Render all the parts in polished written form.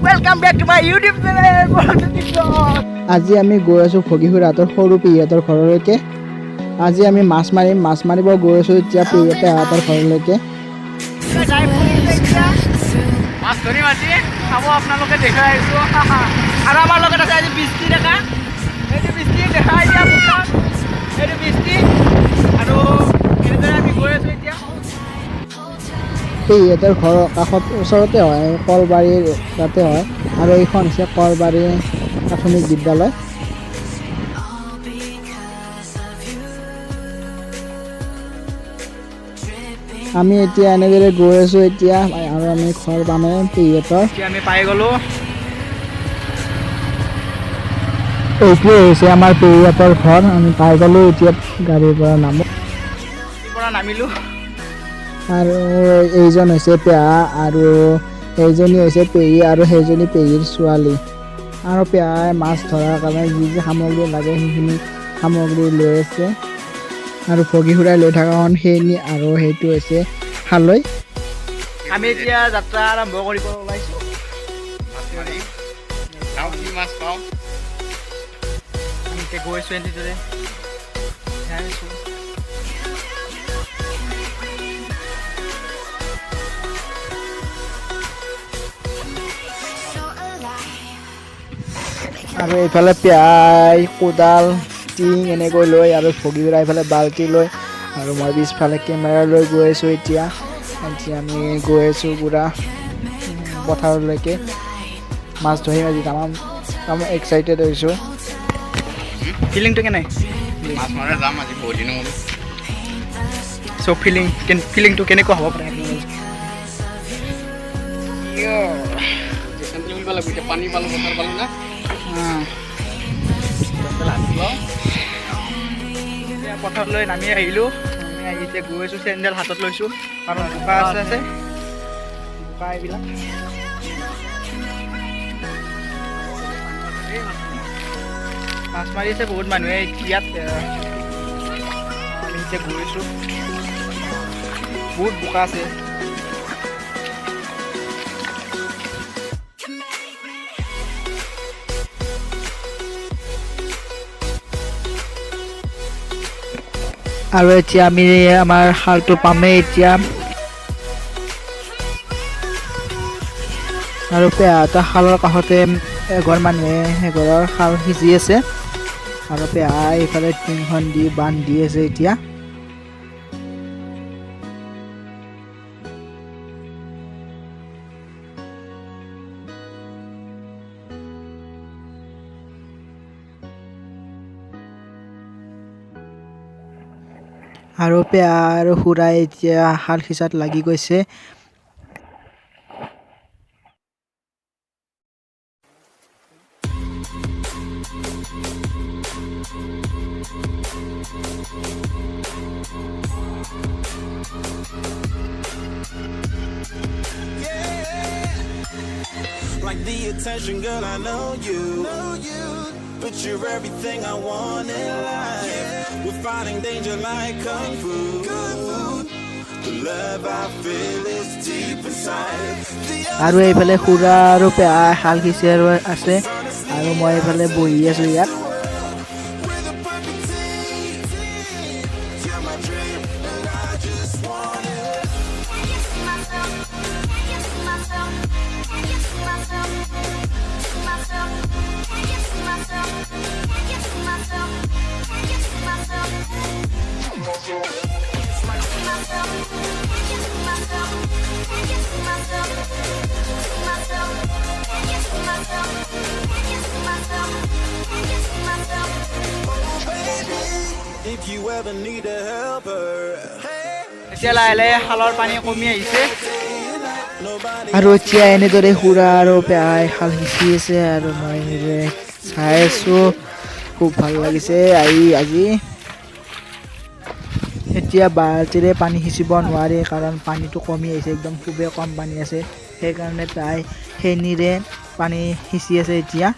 Welcome back to my YouTube channel. আজি আমি গৈ আছোঁ ভগীখুৰাহঁতৰ সৰু পেহীহঁতৰ ঘৰলৈকে। আজি আমি মাছ মাৰিম, মাছ মাৰিব গৈ আছোঁ এতিয়া পেহাহঁতৰ ঘৰলৈকে। মাছ ধৰিম আজি, খাব আপোনালোকে দেখুৱাই আহিছোঁ। আৰু আমাৰ লগত আছে আজি বৃষ্টি ডেকা। এইটো বৃষ্টি দেখাই দিয়া মুখখন, এইটো বৃষ্টি। আৰু এনেদৰে আমি গৈ আছোঁ এতিয়া। পেহীহঁতৰ ঘৰৰ কাষত ওচৰতে হয়, কলবাৰীৰ তাতে হয়। আৰু এইখন হৈছে কলবাৰী প্ৰাথমিক বিদ্যালয়। আমি এতিয়া এনেদৰে গৈ আছোঁ এতিয়া, আৰু আমি ঘৰ পামেই পেহীহঁতৰ। এতিয়া আমি পাই গ'লোঁ। এইটোৱে হৈছে আমাৰ পেহীহঁতৰ ঘৰ। আমি পাই গ'লোঁ এতিয়া, গাড়ীৰ পৰা নামো। পৰা নামিলোঁ। আৰু এইজন হৈছে পেহা, আৰু এইজনী হৈছে পেহী, আৰু সেইজনী পেহীৰ ছোৱালী। আৰু পেহাই মাছ ধৰাৰ কাৰণে যি যি সামগ্ৰী লাগে সেইখিনি সামগ্ৰী লৈ আছে। আৰু ভগী খুৰাই লৈ থকাখন সেইনি, আৰু সেইটো হৈছে খালৈ। আমি এতিয়া যাত্ৰা আৰম্ভ কৰিব ওলাইছোঁ। মাছ মাৰি চাওঁ কি মাছ পাওঁ। আমি এতিয়া গৈ আছোঁ এনেদৰে যাই আছোঁ। আৰু এইফালে পেহাই কোদাল টিং এনেকৈ লৈ, আৰু ভগী খুৰাই এইফালে বাল্টি লৈ, আৰু মই পিছফালে কেমেৰা লৈ গৈ আছোঁ এতিয়া। এতিয়া আমি গৈ আছোঁ পূৰা পথাৰলৈকে মাছ ধৰিম আজি। তামাম তামাম এক্সাইটেড হৈছোঁ। ফিলিংটো কেনে? মাছ মাৰা যাম আজি বহুত দিনৰ মূৰত। চ' ফিলিং, ফিলিংটো কেনেকুৱা হ'ব পাৰে আপোনালোকৰ? চেন্দেল খুলিব লাগিব এতিয়া, পানী পালোঁ, পথাৰ পালোঁ না। চেন্দেল হাতত লওঁ। এতিয়া পথাৰলৈ নামি আহিলোঁ। নামি আহি এতিয়া গৈ আছোঁ, চেণ্ডেল হাতত লৈছোঁ কাৰণ বোকা আছে আছে বোকা এইবিলাক। মাছ মাৰিছে বহুত মানুহে ইয়াত। আমি এতিয়া গৈ আছোঁ, বহুত বোকা আছে। আৰু এতিয়া আমি আমাৰ খালটো পামেই এতিয়া। আৰু পেহাহঁতৰ খালৰ কাষতে এঘৰ মানুহে সেইঘৰৰ খাল সিঁচি আছে। আৰু পেহাই এইফালে টিংখন দি বান্ধ দি আছে এতিয়া। আৰু পেহা আৰু খুৰাই এতিয়া শাল সিঁচাত লাগি গৈছে। Like the attention, girl, I know you. But you're everything I want in life. We're fighting danger like kung fu. The love I feel is deep inside. The আৰু এইফালে খুৰা আৰু পেহাই শাল সিঁচি আৰু আছে, আৰু মই এইফালে বহি আছোঁ ইয়াত। We're the perfect team. You're my dream, and I just want it. Can't you see myself? Can't you see myself? Can't you see myself? See myself? Can't you see myself? Can't you see myself? Can't you see myself? See myself? Can't you see myself? Can't you see myself? See myself? Can't you see myself? Can't you see myself? Can't you see myself? If you ever need a helper, hey, এতিয়া লাহে লাহে খালৰ পানী কমি আহিছে। Nobody. আৰু এতিয়া এনেদৰে খুৰা আৰু পেহাই শাল সিঁচি আছে, আৰু মই এনেদৰে চাই আছোঁ। খুব ভাল লাগিছে আহি আজি। এতিয়া বাল্টিৰে পানী সিঁচিব নোৱাৰি, কাৰণ পানীটো কমি আহিছে, একদম খুবেই কম পানী আছে। সেইকাৰণে পেহাই খেনিৰে পানী সিঁচি আছে এতিয়া।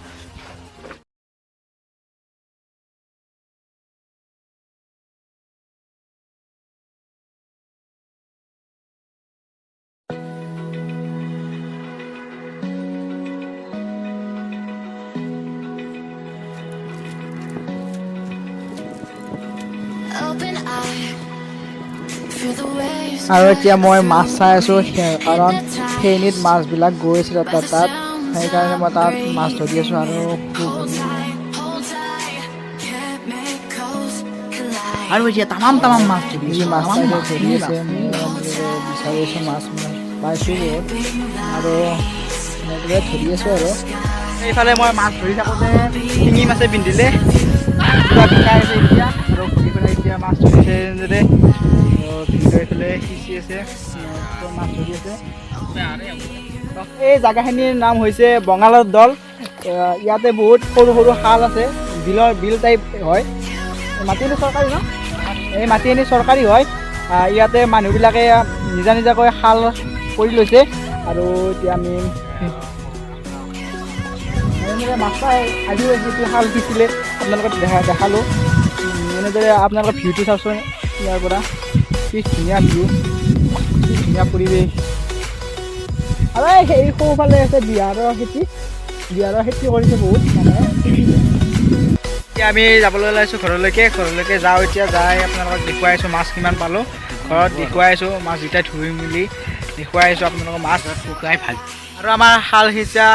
আৰু এতিয়া মই মাছ চাই আছোঁ, কাৰণ সেইখিনিত মাছবিলাক গৈ আছিলে তাত, সেইকাৰণে মই তাত মাছ ধৰি আছোঁ। আৰু আৰু এতিয়া তামাম তামাম মাছ ধৰি যি মাছ ধৰি আছে, মই বিচাৰি আছোঁ মাছ, পাইছোঁ বহুত আৰু এনেদৰে ধৰি আছোঁ। আৰু এইফালে মই মাছ ধৰি থাকোঁতে শিঙি মাছে বিন্ধিলে, বিষাই আছে এতিয়া। আৰু ঘূৰি পেলাই এতিয়া মাছ ধৰিছে এনেদৰে, ভিনদেউ এইফালে সিঁচি আছে, মাছ ধৰি আছে। এই জেগাখিনিৰ নাম হৈছে বঙালৰ দল। ইয়াতে বহুত সৰু সৰু খাল আছে, বিলৰ বিল টাইপ হয়। মাটিখিনি চৰকাৰী ন? এই মাটিখিনি চৰকাৰী হয়। ইয়াতে মানুহবিলাকে নিজা নিজাকৈ খাল কৰি লৈছে। আৰু এতিয়া আমি এনেদৰে মাছ পাই আজিও যিটো খাল সিঁচিলে আপোনালোকক দেখালোঁ। এনেদৰে আপোনালোকৰ ভিউটো চাওকচোন ইয়াৰ পৰা, কি ধুনীয়া ভিউ, কি ধুনীয়া পৰিৱেশ। আৰু সেই সোঁফালে আছে বিহাৰৰ খেতি, বিহাৰৰ খেতি কৰিছে বহুত মানুহে। এতিয়া আমি যাবলৈ ওলাইছোঁ ঘৰলৈকে, ঘৰলৈকে যাওঁ এতিয়া, যাই আপোনালোকক দেখুৱাই আছোঁ মাছ কিমান পালোঁ। ঘৰত দেখুৱাই আছোঁ মাছ যেতিয়া ধুই মেলি দেখুৱাই আছোঁ আপোনালোকক মাছ শুকাই ভাল। আৰু আমাৰ খাল সিঁচা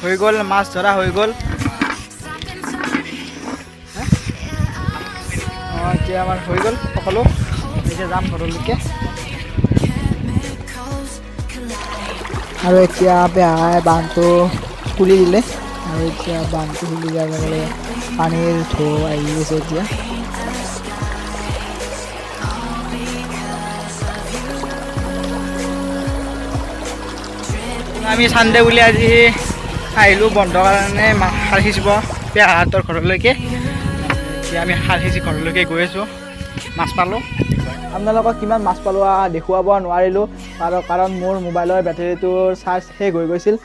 হৈ গ'ল, মাছ ধৰা হৈ গ'ল। এতিয়া আমাৰ হৈ গ'ল সকলো, এতিয়া যাম ঘৰলৈকে। আৰু এতিয়া পেহাই বান্ধটো খুলি দিলে, আৰু এতিয়া বান্ধটো খুলি দিয়াৰ লগে লগে পানীৰ ঢৌ আহি আছে এতিয়া। আমি চানডে বুলি আজি আহিলোঁ বন্ধ কাৰণে খাল সিঁচিব পেহাহঁতৰ ঘৰলৈকে। এতিয়া আমি খাল সিঁচি ঘৰলৈকে গৈ আছোঁ, মাছ পালোঁ। আপোনালোকক কিমান মাছ পালোঁ দেখুৱাব নোৱাৰিলোঁ, আৰু কাৰণ মোৰ মোবাইলৰ বেটেৰীটোৰ চাৰ্জ শেষ হৈ গৈছিল।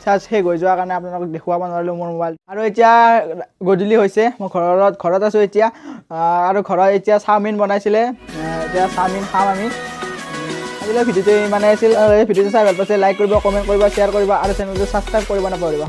চাৰ্জ শেষ হৈ যোৱাৰ কাৰণে আপোনালোকক দেখুৱাব নোৱাৰিলোঁ মোৰ মোবাইল। আৰু এতিয়া গধূলি হৈছে, মই ঘৰত আছোঁ এতিয়া। আৰু ঘৰত এতিয়া চাওমিন বনাইছিলে, এতিয়া চাওমিন খাম আমি। আজিলৈ ভিডিঅ'টো ইমানেই আছিল। আৰু এই ভিডিঅ'টো চাই ভাল পাইছে লাইক কৰিব, কমেণ্ট কৰিব, শ্বেয়াৰ কৰিব আৰু চেনেলটো ছাবস্ক্ৰাইব কৰিব নাপাহৰিব।